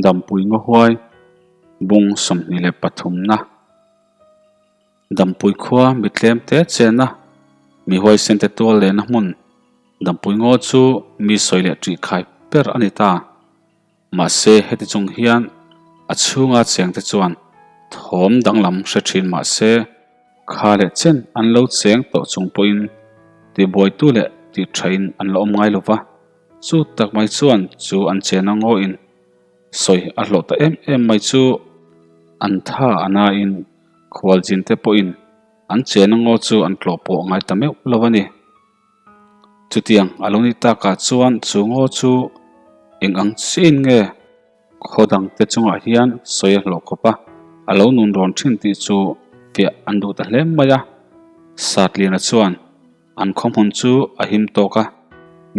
Dampui Ngawhuai bung 23 na Dampui khua mi tlem te chena mi huaisen te tual lehna hmun Dampui ngaw chu mi sawi leh ṭih khai ber a ni ta. Mahse heti chung hian a chhunga cheng te chuan thawm danglam hre thin mahse kha leh chen an lo cheng tawh chung pawhin tihbuaitu leh tihṭhain an la awm ngai lo va, chu tak mai chuan chu an chena ngawin sawi a hlawh ta em em mai chu an tha a nain khualjin te pawhin an chena ngaw chu an tlawh pawh ngai ta meuh lo a ni. Chutiang a lo ni takah chuan chu ngaw chu eng ang chiahin nge khaw dangte chungah hian sawi a hlawh khawp a, a lo nun rawn thin tih chu fiah an duh ta hle mai a. Satliana chuan an khawhmun chu a him tawk a,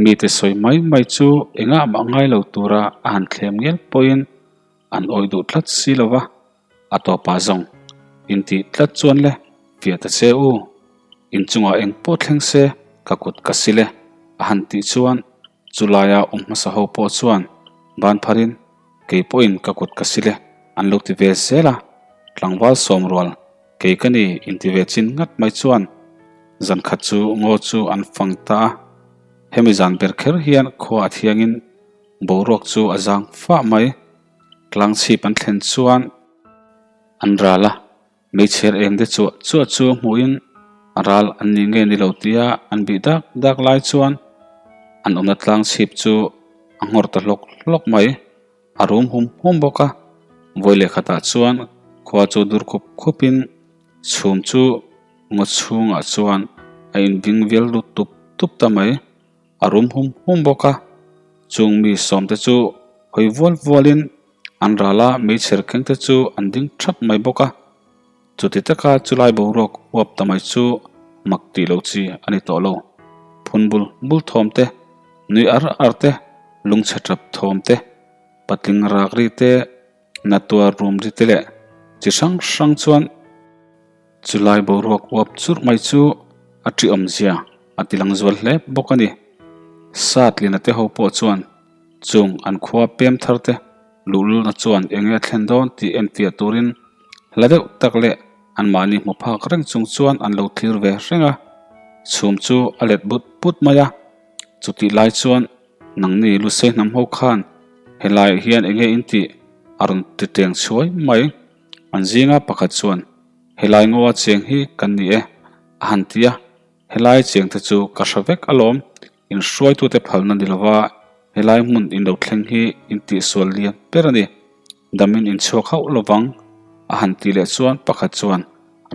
mite sawi mai mai chu engah mah ngai lo tura a han thlem ngel pawhin an awih duh tlat si lo va, a tawpah zawng intih tlat chuan le fiah ta che u. Inchungah eng pawh thleng se ka kut ka sil e a han tih chuan chulaia awm hmasa ho pawh chuan ban pharin kei pawhin ka kut ka sil e an lo ti ve zel a, tlangval sawm rual kei ka ni inti ve chin ngat mai chuan zan khat chu ngaw chu an fang ta a, hemi zan ber kher hian khua a thiangin boruak chu a zang fah mai, tlangchhip an thlen chuan an ral a. Hmeichher eng te chuah chuah chu hmuhin a ral an ni nge ni lo tia an bih dak dak lai chuan an awmna tlang chhip chu a nghawr ta hlawk hlawk mai. A rum hum hum bawk a, vawi leh khatah chuan khua chu dur khup khupin chhum chu ngaw chhungah chuan a inving vial lut tup tup ta mai. A rum hum hum bawk a, chung mi sawmte chu hawi vual vualin An ral a, meichher keng te chu an ding thap mai bawk a. Chuti taka chulai boruak uap ta mai chu mak tih loh chi a ni tawh lo. Phun bul bul thawm te, nui ar ar te, lungchhe tap thawm te, patling rak ri te, natuar rum ri te leh chi hrang hrang chuan chulai boruak uap churh mai chu a ṭi awmzia a ti lang zual hle bawk a ni. Satlina te ho pawh chuan Chung an khua pem thar te luhlulna chuan eng nge a thlen dawn tih enfiah turin hla deuh tak leh anmahni hmu phak reng chung chuan an lo thlir ve reng a, chhum chu a let but but mai a. Chutih lai chuan nangni Lusei hnam ho khan helaiah hian eng nge in tih a rawn ti teng chhuai mai. An zinga pakhat chuan helai ngawa cheng hi kan ni e a han ti a, helai cheng te chu ka hre vek alawm In hruaitute phalna ni lova helai hmun in lo thleng hi in tihsual lian ber a ni. Damin in chhuak hauh lovang a han tih leh chuan pakhat chuan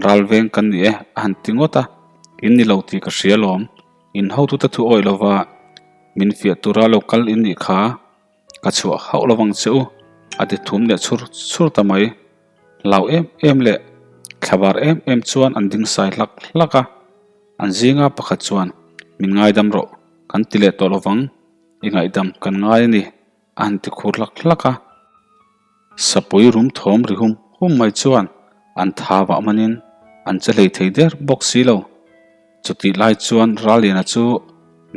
ral veng kan ni e a han ti ngawt a, in ni lo tih ka hria lawm. In hotute thu awih lova min fiah tura lo kal in nih kha ka chhuah hauh lovang che u a ti thum leh chhur chhur ta mai. Hlau em em leh thlabar em em chuan an ding sai hlak hlak a. An zinga pakhat chuan, Min ngaidam rawh, kan ti leh tawh lovang, i ngaihdam kan ngai a ni, a han ti khur hlak hlak a. Sapui rum thawm ri hum hum mai chuan an tha vah manin an che hlei thei der bawk si lo. Chutih lai chuan Ralliana chu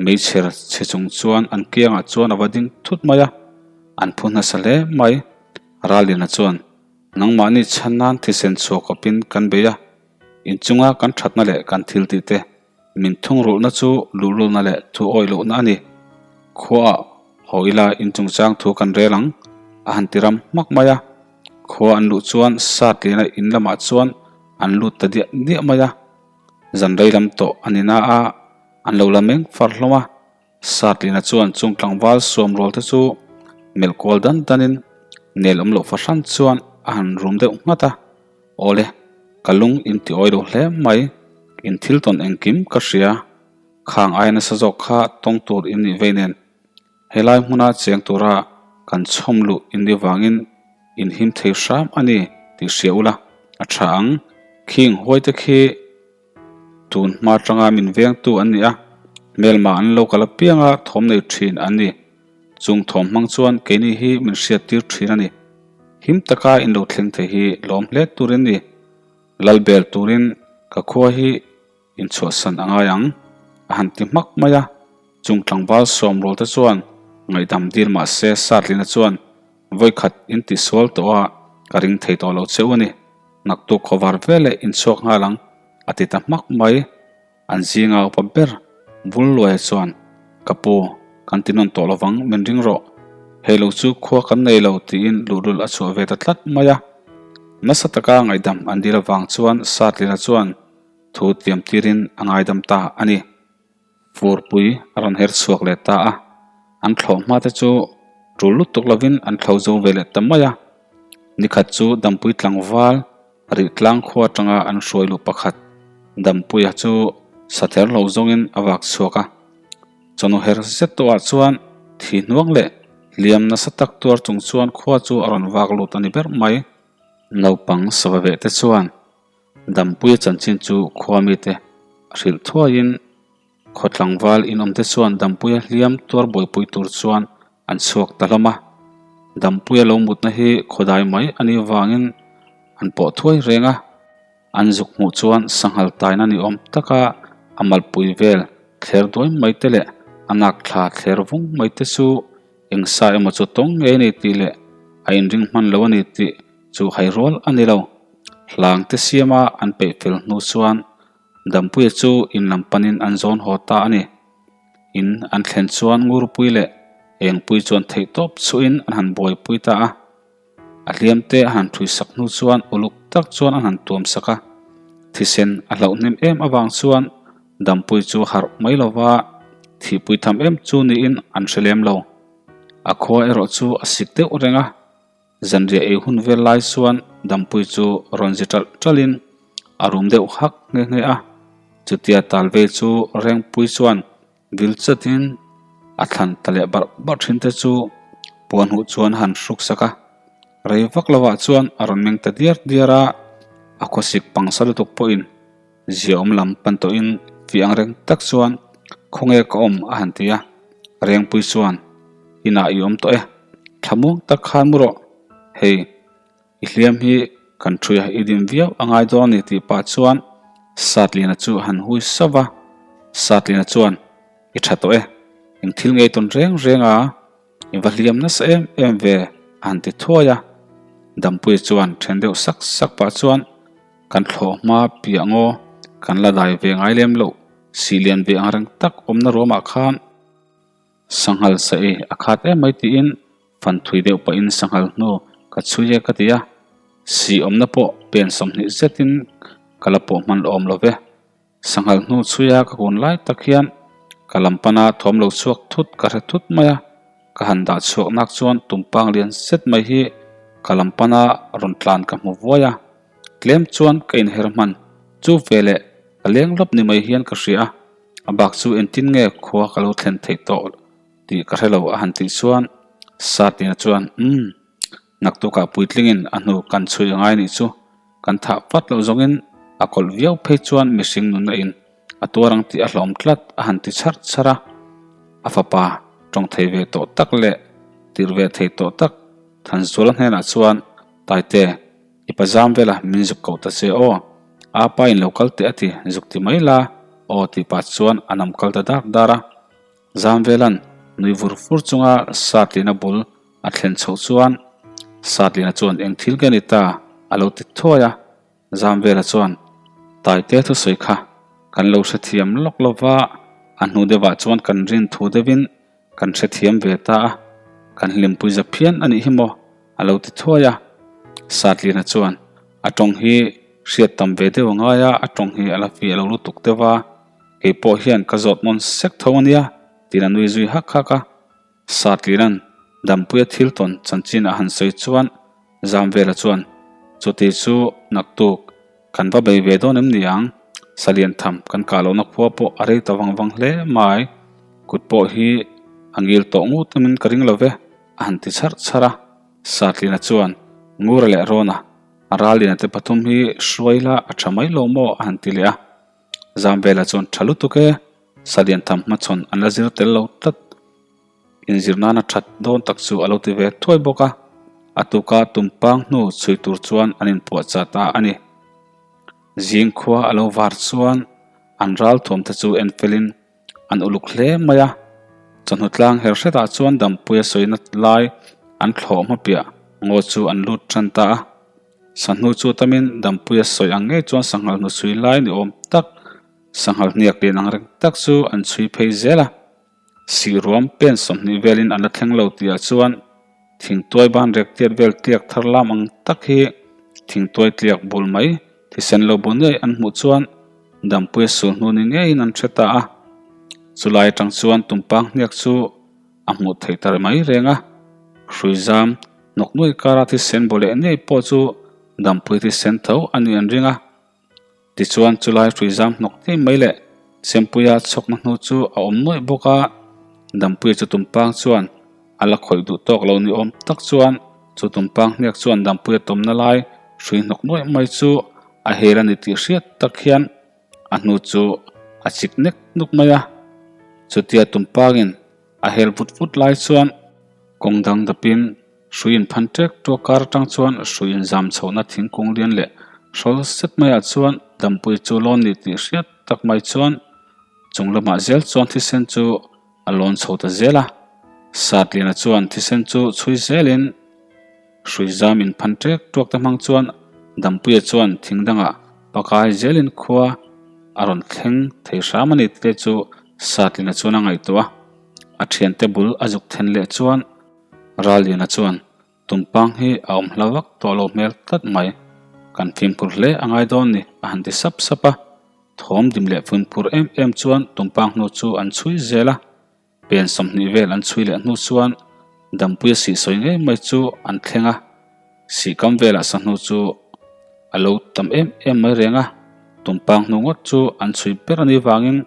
meichher chhe chung chuan an kiangah chuan a va ding thut mai a, an phu hnasa hle mai. Ralliana chuan, Nangmahni chhan nan thisen chhuah kawpin kan bei a, Inchunga kan thatna leh kan thil tih te min thungrulhna chu luhlulna leh thu awih lohna a ni. Khuaah haw ila inchungchang thu kan rel ang a han ti ram hmak mai a. Khua an luh chuan sat liana in lamah chuan an lut ta diah diah mai a. Zan rei lam tawh a ni na a, an lo la meng far hlawm a. Satlina chuan chung tlangval suam rual te chu melh kual dan danin nel awm loh fahran chuan a han rum deuh nghat a, Awle, ka lung in ti awi lo hle mai, in thil tawn engkim ka hria, khang aia nasa zawk kha tawng tur in nih vei nen, helai hmuna cheng tura kan chhawm luh in ni vangin in him thei hram a ni tih hria ula a tha ang, khing huai te khi Tun hma atanga min vengtu an ni a, hmelma an lo kal apianga thawm nei thin an ni. Chung thawm hmang chuan keini hi min hriattir thin a ni. Him taka in lo thleng thei hi lawm hle turin ni. Lal bel turin ka khua hi inchhuahsan a ngai ang, a han ti hmak mai a. Chung tlangval sawm rual te chuan ngaihdam dil mahse Satlina chuan. Vawikhat in ti sual tawh a, ka ring thei tawh lo cheu a ni. Naktuk khawvar veleh in chhuak nghal ang, a ti ta hmak mai. An zinga upa ber Vulluaia chuan, Ka pu, kan ti nawn tawh lovang, min ring rawh. Hei lo chu khua kan nei lo, tiin luhlul a chhuah ve ta tlat mai a. Nasa taka ngaihdam an dil avang chuan Satlina chuan thu tiam tirin a ngaidam ta a ni. Furpui a rawn her chhuak leh ta a, an thlawh hma te chu tul lutuk lovin an thlo zo ve leh ta mai a. Nikhat chu Dampui tlangval rih tlang khua atanga an hruai luh pakhat Dampuia chu sather lo zawngin a vak chhuak a. Chawhnu her zet tawhah chuan thi hnuang leh hliam nasa tak tuar chung chuan khua chu a rawn vak lut a ni ber mai. Naupang sava veh te chuan Dampuia chanchin chu khua mite a hrilh thuaiin khaw tlangval inawmte chuan Dampuia hliam tuar buaipui tur chuan an chhuak ta hlawm a. Dampuia lo mutna hi khawdai mai a nih vangin an pawh thuai reng a. An zuk hmuh chuan sanghal taina ni awm taka a malpui vel thler duai mai te leh a nak thla thler vung mai te chu eng sa emaw chu tawng ngei a ni tih leh a inring hman lo a ni tih chu hai rual a ni lo. Hlang te siama an peih fel hnu chuan Dampuia chu in lam panin an zawn haw ta a ni. In an thlen chuan Ngurpui leh Engpui chuan theihtawp chhuhin an han buaipui ta a. A hliam te a han thui sak hnu chuan uluk tak chuan an han tuam sak a. Thisen a hlauh hnem em avang chuan Dampui chu harh mai lova thihpui tham em chu niin an hre lem lo. A khua erawh chu a sik deuh reng a. Zanriah ei hun vel lai chuan Dampui chu rawn zi ṭalh ṭalhin a rum deuh hak nghe nghe a. Chutia tal vei chu Rengpui chuan vil chatin a thlan ta leh barh barh thin te chu puan huh chuan a han hruk sak a. Rei vak lovah chuan a rawn meng ta diar diar a, a khawsik pangsa lutuk pawhin Ziaawm lam pan tawhin fih ang reng tak chuan khawnge ka awm a han ti a, Rengpui chuan inah i awm tawh e, thlamuang tak khan mu rawh, hei i hliam hi kan ṭhui a i dim viau a ngai dawn a ni tih pah chuan Satliana chu a han hui sauh va, Satliana chuan i ṭha tawh e, eng thil ngei tawn reng reng a. I va hliam nasa em em ve a han ti thuai a, Dampuia chuan then deuh sak sak pah chuan kan thlawh hma piah ngaw kan la dai ve ngai lem loh sih lian ve ang reng tak awmna ruamah khan sanghal sa ei a khat em mai tiin fan thui deuh pahin sanghal hnu ka chhui e ka ti a, sih awmna pawh pen 20 zetin ka la pawh hman awm lo ve. Sanghal hnu chhuia ka kun lai tak hian ka lam pana thawm lo chhuak thut ka hre thut mai a, ka han dah chhuak nak chuan tumpang lian zet mai hi ka lam pana rawn tlan ka hmu vuai a, tlem chuan ka inher hman chu veleh ka leng lawp ni mai hian ka hria a, a bak chu engtin nge khua ka lo thlen theih tawh tih ka hre lo a han tih chuan Satina chuan umm. Naktukah puitlingin a hnu kan chhui a ngai nih chu kan thah vat loh zawngin a kawlh viau phei chuan mihring nunna in a tuar ang tih a hlawm tlat a han ti chharh chharh a. A fapa tawng thei ve tawh tak leh tirh ve thei tawh tak Thanzuala hnenah chuan Taite, i pa zam vela min zuk koh ta che aw, apa in lo kal teh a ti zuk ti mai la aw tih pah chuan a nam kal ta dar dar a. Zam velan nui vur vur chunga Satlina bul A thlen chhoh chuan Satlina chuan eng thil nge ni ta a lo ti thuai a, Zamvela chuan Taite thusawi kha kan lo hrethiam lawk lo va, a hnu deuhah chuan kan rin thu deuhin kan hrethiam ve ta a, kan hlimpui za phian a nih hi maw a lo ti thuai a. Satlina chuan a tawng hi hriat tam ve deuh a ngai a, a tawng hi a la fiah lo lutuk deuh a, kei pawh hian ka zawt nawn sek tho a nia tiin a nui zui hak hak a. Satliran Dampuia thil tawn chanchin a han sawi chuan Zamvela chuan, Chuti chu naktuk kan va bei ve dawn em ni ang? Salian tham kan kah lohna khua pawh a rei ta vang vang hle mai. Kut pawh hi a ngil tawh ngut emin ka ring lo ve, a han ti chharh chharh a. Satlina chuan, Ngura leh Rawna, Ralina te pathum hi hruai la a tha mai lo maw? a han ti leh a. Zamvela chuan, Tha lutuk e, Salian tham hmachhawn an la zir tel lo tlat. Inzir nana that dawn tak chu a lo ti ve thuai bawk a, a tuka tumpang hnu chhui tur chuan an inpuahchah ta a ni. Zing khua a lo var chuan an ral thuam te chu en felin an uluk hle mai a, chawhnu tlang her hretah chuan Dampuia sawina lai an thlawh hma piah. Ngaw chu an lut tan ta a. Sahnu chu tamin Dampuia sawi ang ngei chuan sanghal hnu chhui lai ni awm tak, sanghal hniak lian ang reng tak chu an chhui phei zel a. Sihruam pen 20 velin an la thleng lo tihah chuan thingtuai ban rek tiat vel tliak thar lam ang tak hi thingtuai tliak bul mai thisen lo bu nuai an hmuh chuan Dampuia sul hnu ni ngeiin an hre ta a. Chulai atang chuan tumpang hniak chu a hmuh theih ta mai reng a, hruizam hnawk nuai kara thisen bu leh ngei pawh chu Dampui thisen tho a nih an ring a. Tichuan chulai hruizam hnawk ngei mai leh Chempuia chhawkna hnu chu a awm nuaih bawk a, Dampuia chu tumpang chuan a la khawih duh tawk lo ni awm tak chuan chu tumpang hniak chuan Dampuia tawmna lai hrui hnawk nuaih mai chu a hel a ni tih hriat tak hian a hnu chu a chik nek nuk mai a. Chutia tumpangin a hel vut vut lai chuan kawng dang dapin Hrui inphan ṭek ṭuak kar aṭang chuan hrui inzam chhohna thingkung lian leh hrawl set maiah chuan dampui chu lawn ni tih hriat tak mai chuan chung lamah zel chuan thisen chu a lawn chho ta zel a. Satliana chuan thisen chu chhui zelin hrui zam inphan ṭek ṭuak te hmang chuan dampuia chuan thing dangah pakai zelin khua a rawn thleng thei hram a ni tih te chu Satliana chuan a ngaihtuah a. A ṭhiante bul a zuk then leh chuan Ralliana chuan, Tumpang hi a awm hla vak tawh lo hmel tlat mai, kan fimkhur hle a ngai dawn ni, a han ti sap sap a. Thawm dim leh fimkhur em em chuan Tumpang hnu chu an chhui zel a. Pen 20 vel an chhui leh hnu chuan Dampuia sih sawi ngei mai chu an thleng a. Sihkam velah sahnu chu a lo tam em em mai reng a, Tumpang hnu ngawt chu an chhui ber a nih vangin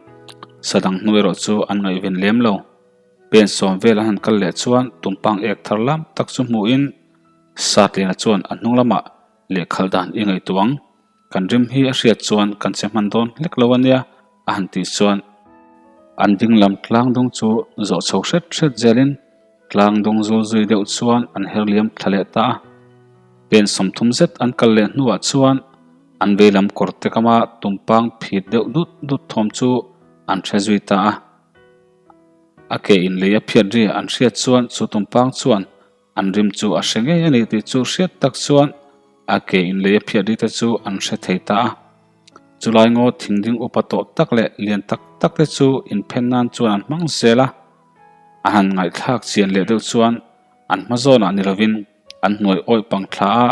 sadang hnu erawh chu an ngaihven lem lo. Pen 10 vel an han kal leh chuan tumpang ek thar lam tak chu hmuhin Satliana chuan a hnung lamah lehkhalh dan i ngaihtuah ang, kan rim hi a hriat chuan kan che hman dawn hlek lo ania a han tih chuan an ding lam tlang dung chu zawh chho hret hret zelin tlang dung zul zui deuh chuan an her liam thla leh ta a. Pen 30 zet an kal leh hnuah chuan an vei lam kawr te kama tumpang phit deuh dut dut thawm chu an hre zui ta a. A ke in lei a phiat ri an hriat chuan chu tumpang chuan an rim chu a hre ngei a ni tih chu hriat tak chuan a ke in lei a phiat ri te chu an hre thei ta a. Chulai ngaw thing ding upa tawh tak leh lian tak tak te chu inphen nan chuan an hmang zel a. A han ngaihthlak chian leh deuh chuan an hma zawnah ni lovin an hnuai awih pang thla a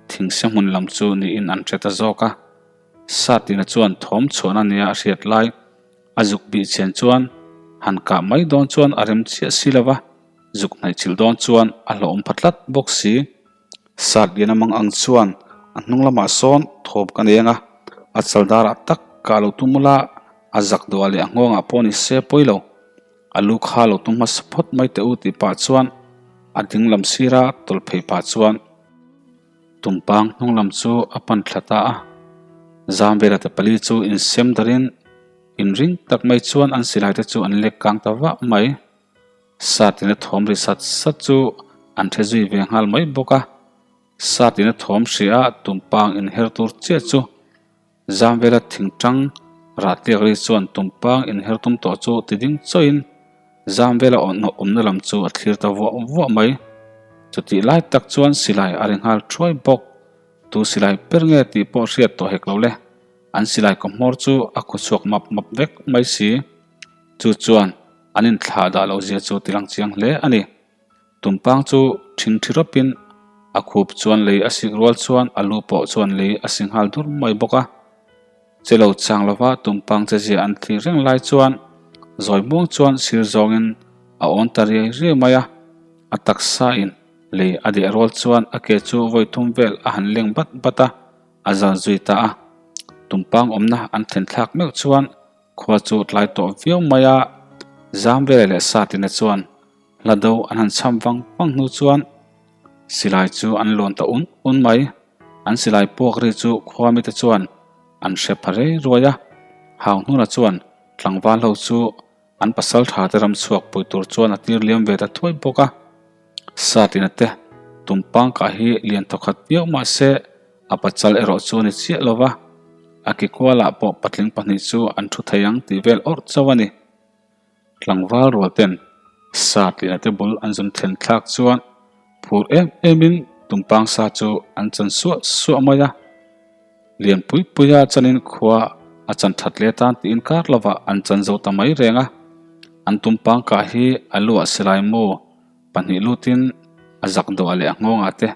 thingse hmun lam chu niin an hre ta zawk a. Satina chuan thawm chhuahna nia a hriat lai A zuk bih chian chuan han kah mai dawn chuan a rem chiah si lo va, zuk hnaih chilh dawn chuan a hlauhawm pha tlat bawk si. Sat lian a mang ang chuan a hnung lamah sawn thawm ka nei ang a, a chal darah tak kah lo tum ula, a zak duah leh a nghawngah pawh ni se pawi lo. A lu kha lo tum hmasa phawt mai teh u tih pah chuan a ding lam sira tawlh phei pah chuan. Tumpang hnung lam chu a pan thla ta a, Zamvela te pali chu insem darin inring tak mai chuan an silai te chu an lek kang ta vah mai. Satina thawm ri sat sat chu an hre zui ve nghal mai bawk a, Satina thawm hria Tumpang inher tur chiah chu Zamvela thingtang rah tliak ri chuan tumpang inher tum tawh chu ti ding chawhin Zamvela awmna lam chu a thlir ta vuah vuah mai. Chutih lai tak chuan silai a ri nghal thuai bawk. Tu silai ber nge tih pawh hriat tawh hek lo le. An silai kaw hmawr chu a khu chhuak map map vek mai si. Chu chuan an inthlah dah loh zia chu ti lang chiang hle a ni. Tumpang chu thingthi rawpin a khup chuan lei a sik rual chuan a lu pawh chuan lei a si nghal dur mai bawk a. Che lo chang lova tumpang che zia an thlir reng lai chuan zawi muang chuan sir zawngin a awn ta riai riai mai a. A taksa in lei a deh rual chuan a ke chu vawi thum vel a han leng bat bat a, a zal zui ta a. Tumpang awmna an thlen thlak meuh chuan khua chu tlai tawh viau mai a, Zamvela leh Satina chuan Hla do an han cham vang vang hnu chuan silai chu an lawn ta un un mai. An silai puak ri chu khua mite chuan an hre pha rei ruai a. Hauhnuna chuan tlangval ho chu an pasal tha te ram chhuak pui tur chuan a tir liam ve ta thuai bawk a. Satina te tumpang kah hi lian thawkhat viau mah se a pachal erawh chu a ni chiah lo va, a ki kualah pawh patling pahnih chu an thu thei ang tih vel awrh chauh a ni. Tlangval rual ten sa tlina te bul an zun thlen thlak chuan phur em em in. Tumpang sa chu an chan suah suah mai a. Lian pui puia chanin khua a chan that leh tan tiin kar lovah an chan zo ta mai reng a. An tumpang kah hi a luah silai mu pahnih lutin a zak dawh leh a nghawngah te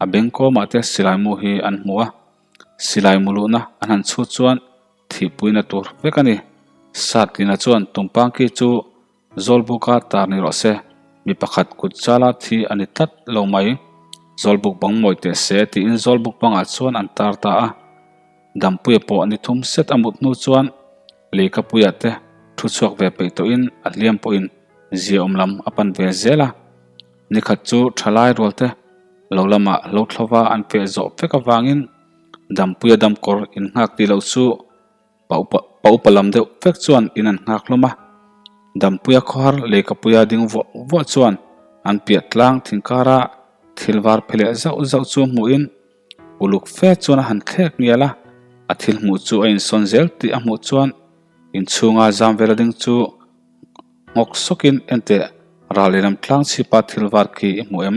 a bengkawmah te silai mu hi an hmu a. Silai mu luhna an han chhut chuan thihpuina tur vek a ni. Satlina chuan tumpang ki chu Zawlbuka tar ni rawh se, mi pakhat kut chala thi a ni tlat lo mai. Zawlbuk bang mawi teh se tiin Zawlbuk bangah chuan an tar ta a. Dampuia pawh ni thum set a mut hnu chuan Leikapuia te thu chhuak ve peih tawhin a hliam pawhin ziaawm lam a pan ve zel a. Nikhat chu thalai rualte lo lamah hlo thlova an feh zawh vek avangin Dampuia damkawr innghak tih loh chu Pa upa pa upa lam deuh vek chuan in an nghak hlawm a, Dampuia khawhar Leikapuia ding vuah vuah chuan an piah tlang thingkara thil var phe leh zauh zauh chu hmuhin uluk fe chuan a han thlek ngial a, a thil hmuh chu a insawn zel tih a hmuh chuan inchhunga zam vela ding chu nghawk sawkin enteh ral lehlam tlang chhipa thil var khi i hmu em?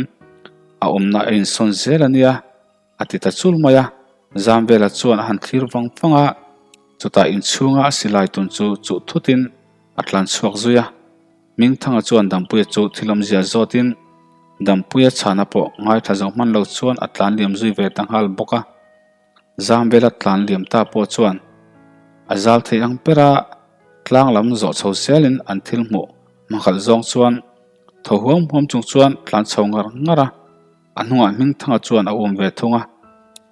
A awmna a insawn zel a nia. A ti ta chul mai a, Zamvela chuan a han thlir vang vang a, chutah inchhunga a silai tun chu chuh thutin a tlan chhuak zui a. Hmingthanga chuan Dampuia chu thil awmzia zawtin Dampuia chhana pawh ngaithla zo hman lo chuan a tlan liam zui ve ta nghal bawk a. Zamvela tlan liam ta pawh chuan a zal thei ang ber a, tlang lam zawh chho zelin an thil hmuh hmakhalh zawng chuan thaw huam huam chung chuan tlan chho ngar ngar a. A hnungah Hmingthanga chuan a um ve thung a,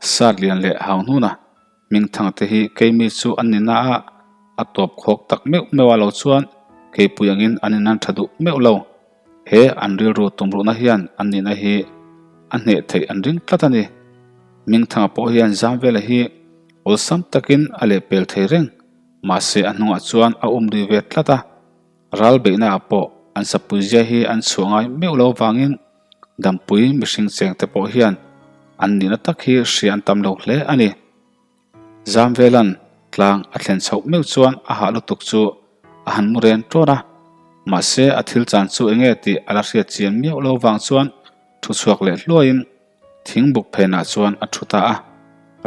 Satlian leh Hauhnuna Hmingthanga te hi keimi chu an ni na a, a tawp khawk tak meuh meuh a lo chuan keipui angin an inan tha duh meuh lo. He an rilru tumruhna hian an nihna hi a hneh theih an ring tlat a ni. Hmingthanga pawh hian Zamvela hi awlsam takin a lehpel thei reng, mahse a hnungah chuan a um lui ve tlat a. Ral beihnaah pawh an sapui zia hi an chhuah ngai meuh lo vangin Dampui mihring cheng te pawh hian an nihna tak hi hria an tam lo hle a ni. Zamvelan tlang a thlen chhoh meuh chuan a hah lutuk chu a han mu ren ṭawn a, mahse a thil chan chu enge tih a la hriat chian miauh lo vang chuan thu chhuak leh hluaiin thing buk phenah chuan a thu ta a.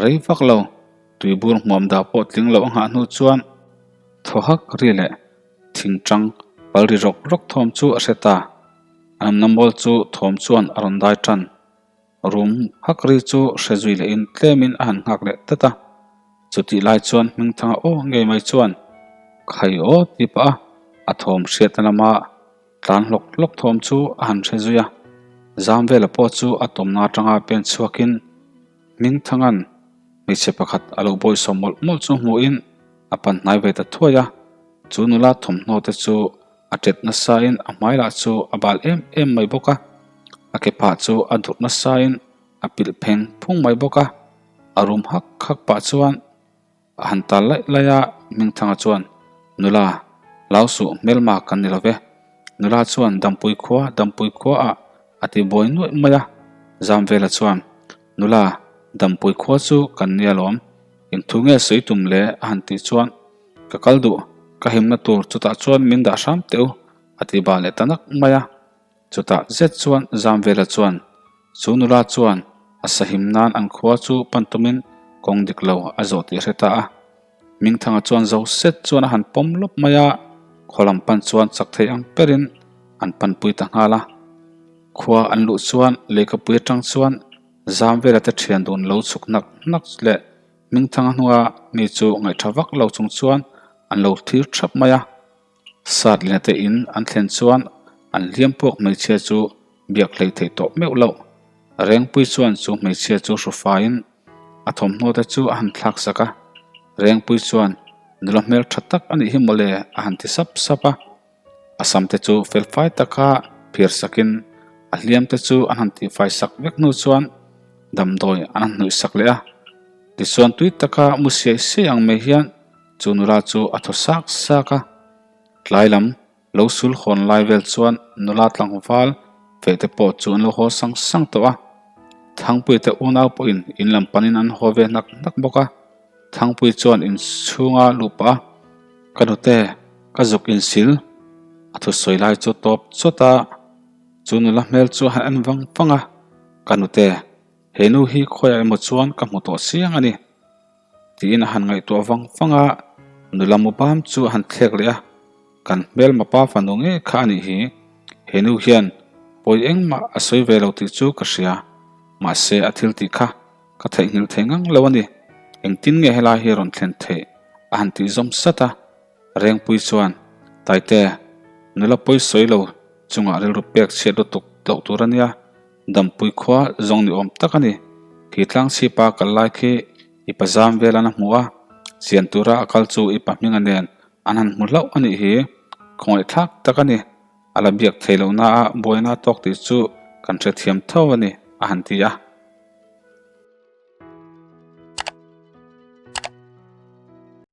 Rei vak lo, tuibur hmuam dah pawh tling loh a nghah hnu chuan thaw hak ri leh Thingṭang pal ri rawk rawk thawm chu a hre ta. A namna mawl chu thawm chuan a rawn dai ṭan. Rum hak ri chu hre zui lehin tlemin a han nghak leh tlat a. Chutih lai chuan Hmingthanga aw ngei mai chuan Khai aw ti pah a, a thawm hriatna lama tlan hlawk hlawk thawm chu a han hre zui a. Zamvela pawh chu a tawmna aṭanga pen chhuakin Hmingthanga'n hmeichhe pakhat a lo bawihsawm mawlh mawlh chu hmuhin a pan hnai ve ta thuai a, chu nula thawmhnaw te chu a tet nasain a hmai lah chu a bal em em mai bawk a, a ke phah chu a durh nasain a pilh pheng phung mai bawk a, a rum hak hak pah chuan a han tal laih laih a, Hmingthanga chuan, Nula, hlau suh hmelma kan ni lo ve. Nula chuan Dampui khua, Dampui khua ah a ti buai nuaih mai a, Zamvela chuan, Nula, Dampui khua chu kan nia lawm. Engthu nge sawi tum le a han tih chuan, Ka kal duh, ka himna tur chutah chuan min dah hram teh u, a ti bah leh ta nak mai a. Chutah zet chuan Zamvela chuan, Chu nula chuan a sahim nan an khua chu pan tumin kawng dik lo a zawh tih a hre ta a. Hmingthanga chuan zo set chuan a han pawm lawp mai a, khaw lam pan chuan chak thei ang berin an panpui ta nghal a. Khua an luh chuan Leikapui atang chuan Zamvela te thian dun lo chhuk hnak hnak leh Hmingthanga hnunga mi chu ngaihṭha vak lo chung chuan an lo thlir ṭhap mai a. Satlina te in an thlen chuan an hliam puak hmeichhia chu biak hlei theih tawh meuh loh. Rengpui chuan chu hmeichhia chu hru faiin a thawmhnaw te chu a han thlak sak a. Rengpui chuan nula hmel ṭha tak a nih hi mawle a han ti sap sap a. A sam te chu fel fai taka phir sakin a hliam te chu an han tihfai sak vek hnu chuan damdawi an han hnawih sak leh a. Tichuan tui taka mu siai siai ang mai hian chu nula chu a thaw sak sak a. Tlai lam lo sul hawn lai vel chuan nula tlangval feh te pawh chu an lo haw sang sang tawh a. Thangpuia te unau pawhin in lam panin an haw ve hnak hnak bawk a. Thangpui chuan inchhunga luh pah a, Ka nute, ka zuk insil a thusawi lai chu tawp chawt a, chu nula hmel chu a han en vang vang a, Ka nute. He nu hi khawiah emaw chuan ka hmu tawh chiang a ni. Tiin a han ngaihtuah vang vang a, nula mu bam chu a han thlek leh a, Kan hmelma pa fanu ngei kha a nih hi. He nu hian pawi engmah a sawi ve lo tih chu ka hria, mahse a thil tih kha ka theihnghilh thei ngang lo a ni. Engtin nge helai hi rawn thlen theih? a han tih zawm sat a. Rengpui chuan, Taite, nula pawi sawi lo chungah rilru pek chhiat lutuk tloh tur a nia, Dampui khua zawng ni awm tak a ni. Khi tlang chhipa kal lai khi i pa zam vel an a hmu a, chian tura a kal chu i pa hminga nen an han hmu hlauh a nih hi. Khawngaihthlak tak a ni. A la biak thei lohna a buaina tawk tih chu kan hrethiam tho a ni, a han ti a.